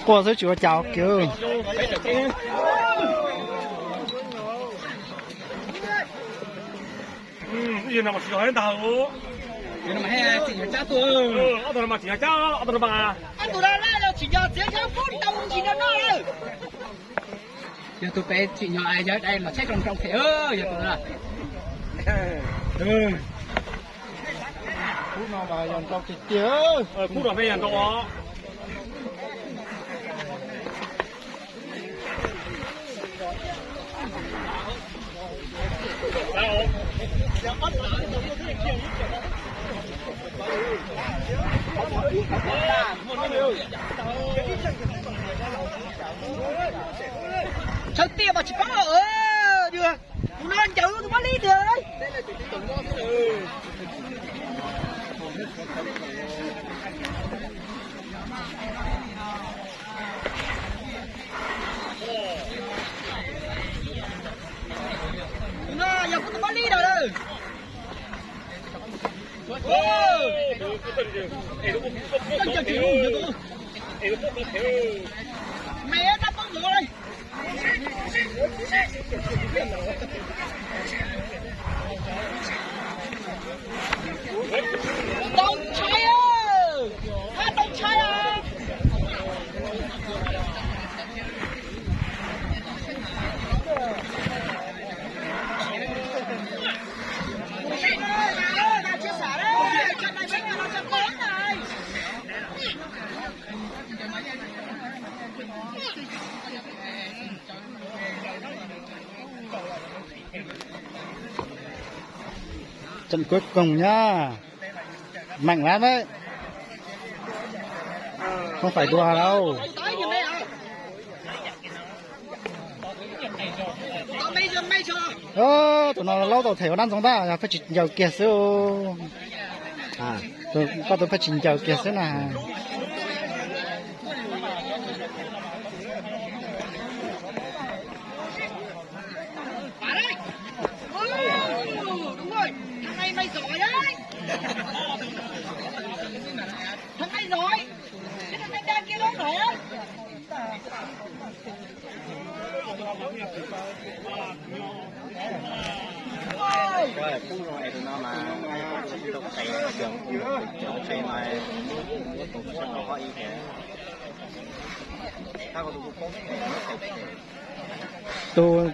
Quaj xwb tsis ua cas kiag. Yog tus pem tsim nyog yog dai los tsheb rau nrau phem, yog tus no. Kub no mas yog nrau tiag tiag. Kub no peb yog nrau os. Tshawb tiaj mas tsis paub. Tus no ncaws tus pab lib tiag. Tus no yog kuv tus pab lib lawm. Ncaws tsis mus yog tus me rab poob ntawd. Tau ntshai, tau ntshai. Trận cuối cùng nhá. Mạnh lắm đấy. Không phải đùa đâu. Ơ, tụi no laub tau them ua dab ntxoov ntag, yog peb tsis ncaws kiag xwb. Koj tus peb tsis ncaws kiag xwb na.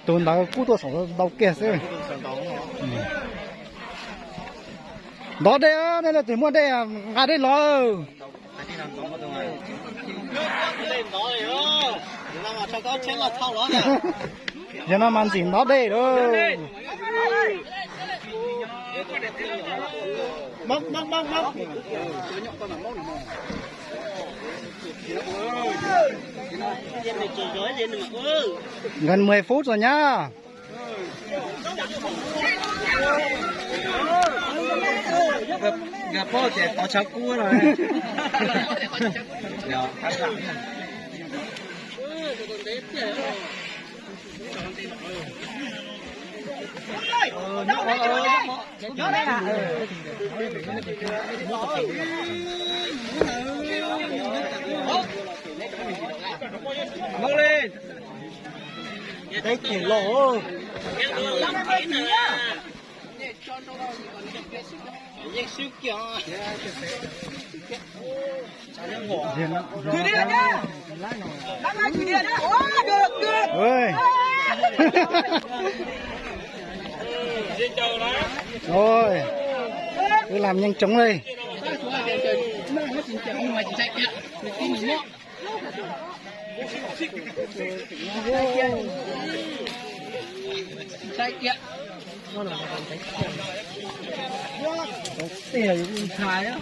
Tus ntawd kub tuaj saum ntau kiag xwb. Ntov dej, nej leej twg muaj dej nqa dej los. Yog no mas ntxim ntov dej lawm. Gần mười phút rồi nhá. Gab poj tias tov tshav kub no. Teb chaws los. Ôi, cứ làm nhanh chóng đây. Tiag, ntshai hos.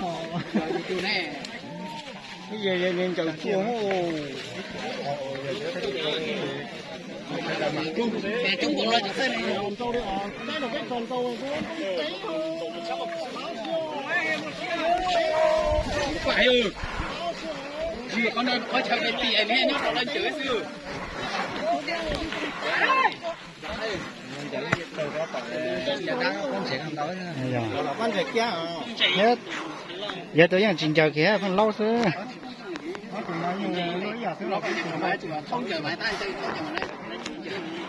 Ncaws cua. Tsis yog qhov no, qhov chaw tias nyob rau lawv ntawd xwb. Yog, yog tus yeej tsis ncaws kiag pheej laub xwb.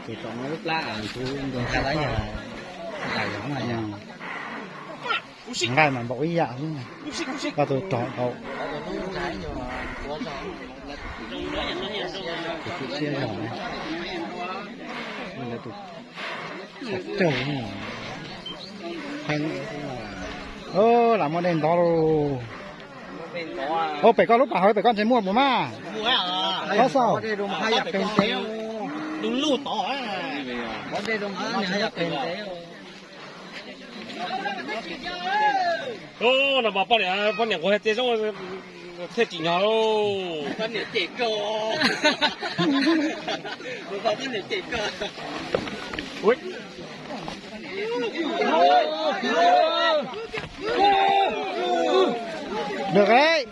Tus tod lub plab kuv ntuas tag lawm yog ntais yog na yog. Nqaij mas npaum ib yam xwb, koj tus rog nkaus. Tus siab zog, tus qhov caug. Lam muaj dej ntov lauj. Ua pem koj lub pas hauv pem koj ntshe muaj puas maj? Tab xauj. No mas poj niam, poj niam kuv hais tias zoo thiaj tsim nyog. Được đấy.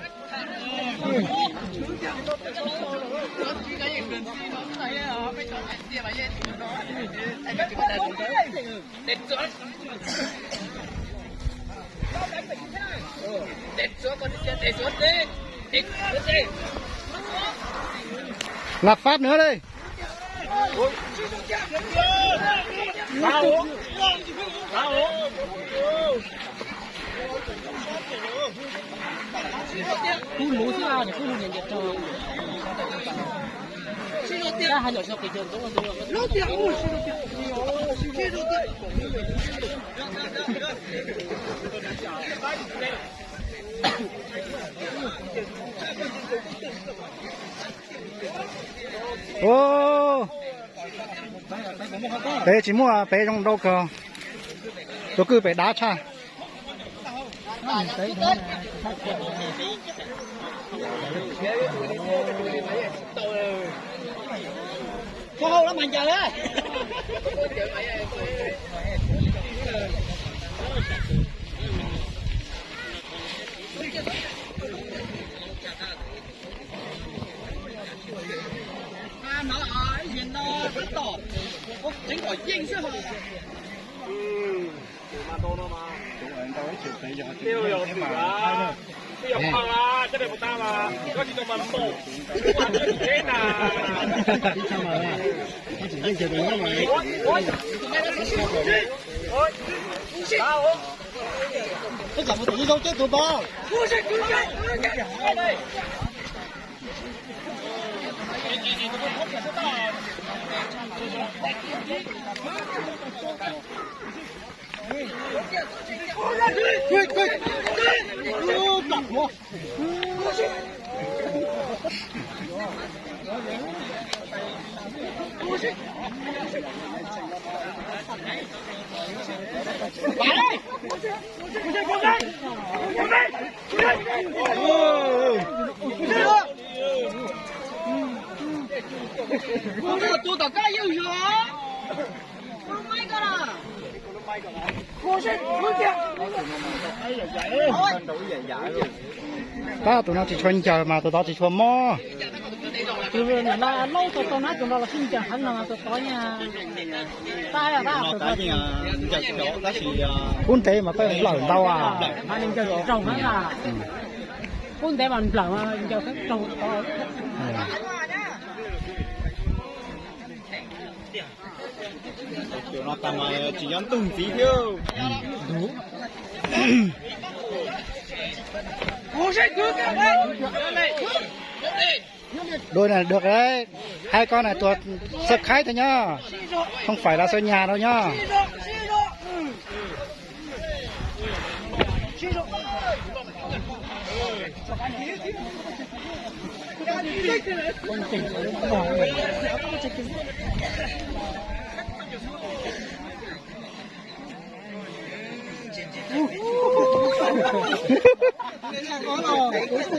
Lặp phát nữa đi. Kub lub xwb, kub lub niam ntiam rog. Kab hais lom xyov qis cog ntxoov ntxoov. Pem tsis muaj, pem zoo ntau kawg. Tus kwj pem dav tshaj. Tab tus no tsis tshua ncaws mas tus tod tsis tshua mob. Tus no laub tau tau na, tus no los sib ncaws heev no tus tod na. Tab tab tus no kub ntev mas peb nplawm ntau a. Ncaws raug heev a. Kub ntev mas nplawm ncaws heev raug tod. Tsis nyob ntug ntxiv thiab. Đuôi này được đấy. Hai con này tuột sơ khái thôi nhá. Không phải là sơ nhà đâu nhá.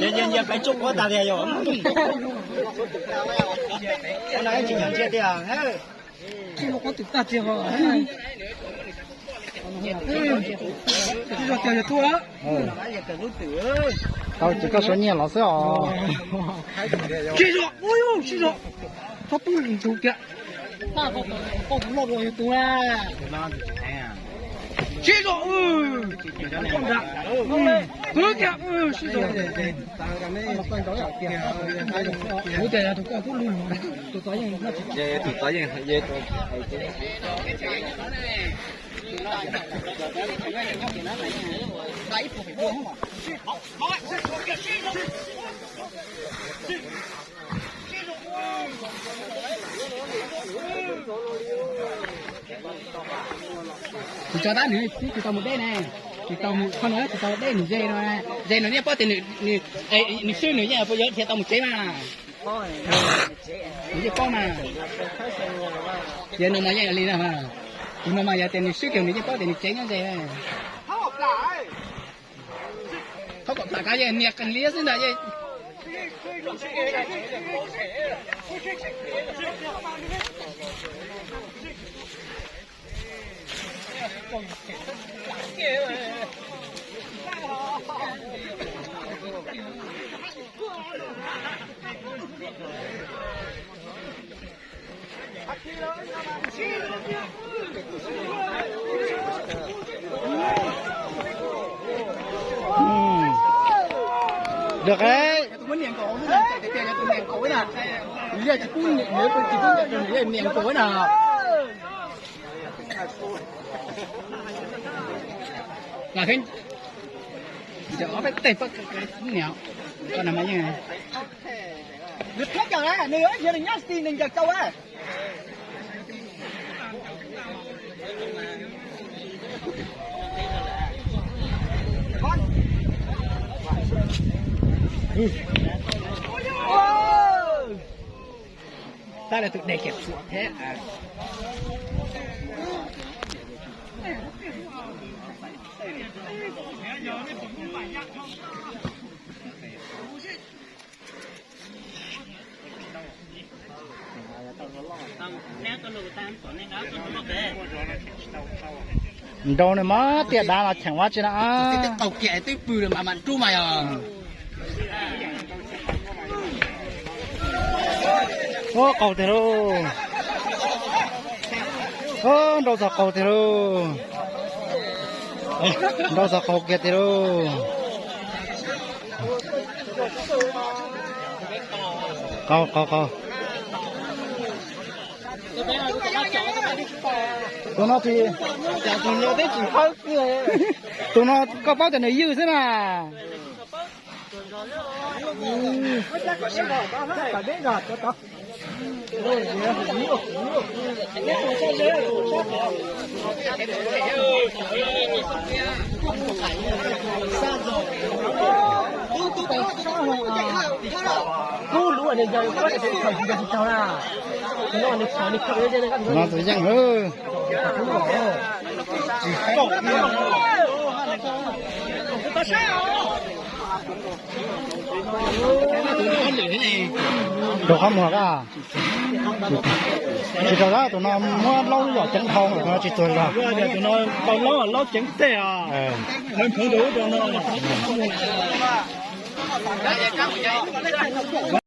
Nyias nyias peb tsuj quab tag tiag yom. Tsis nyob ntsia tiag. Tau ces koj suav nyiaj los xwb os. Tsis zom, ua yus tsis zom. Txhob pub ntug kiag. Koj kuv loj dua yus tus na. Sib zoo, kwv kiag, sib zoo. Kuv tias yog tus koj kub lug. Kuv tso tab nws tsis tau mus deb ne, tsis tau mus qhov no tsis tau deb nws ze no, ze nws yeej paub tias nws swb nws yeej yuav dhia tau mus tsev mas. Nws yeej paub mas. Yog no mas yeej li no, tus no mas yog tias nws swb kiag nws yeej paub tias nws tsev nyob ze. Thaub kom plam kov yeej nias qees liab xwb ntag yeej. Được đấy. Nws thab cawm na, nws yuav nyob ti nws ncaws cau a. Tab lawv tus dej kiag tsuam thiab. Nrau nws mas tiaj dav los cheem ua tsi na. Tau kiag twb pw mas mam rub mas yog. Ub, qaug tiag lauj. Ub, nrau txog qaug tiag lauj. Nrau txog qaug kiag tiag lauj. Qaug, qaug, qaug. Tus no, tus no koj paub tias nws ywj xwb na. Tus no tus yeej lawm. Rau qhov muag a. Tsis raug, tus no muab laub yom ceev dhau, tus no tsis tuag zog. Tus no tau laub, laub ceev tej os.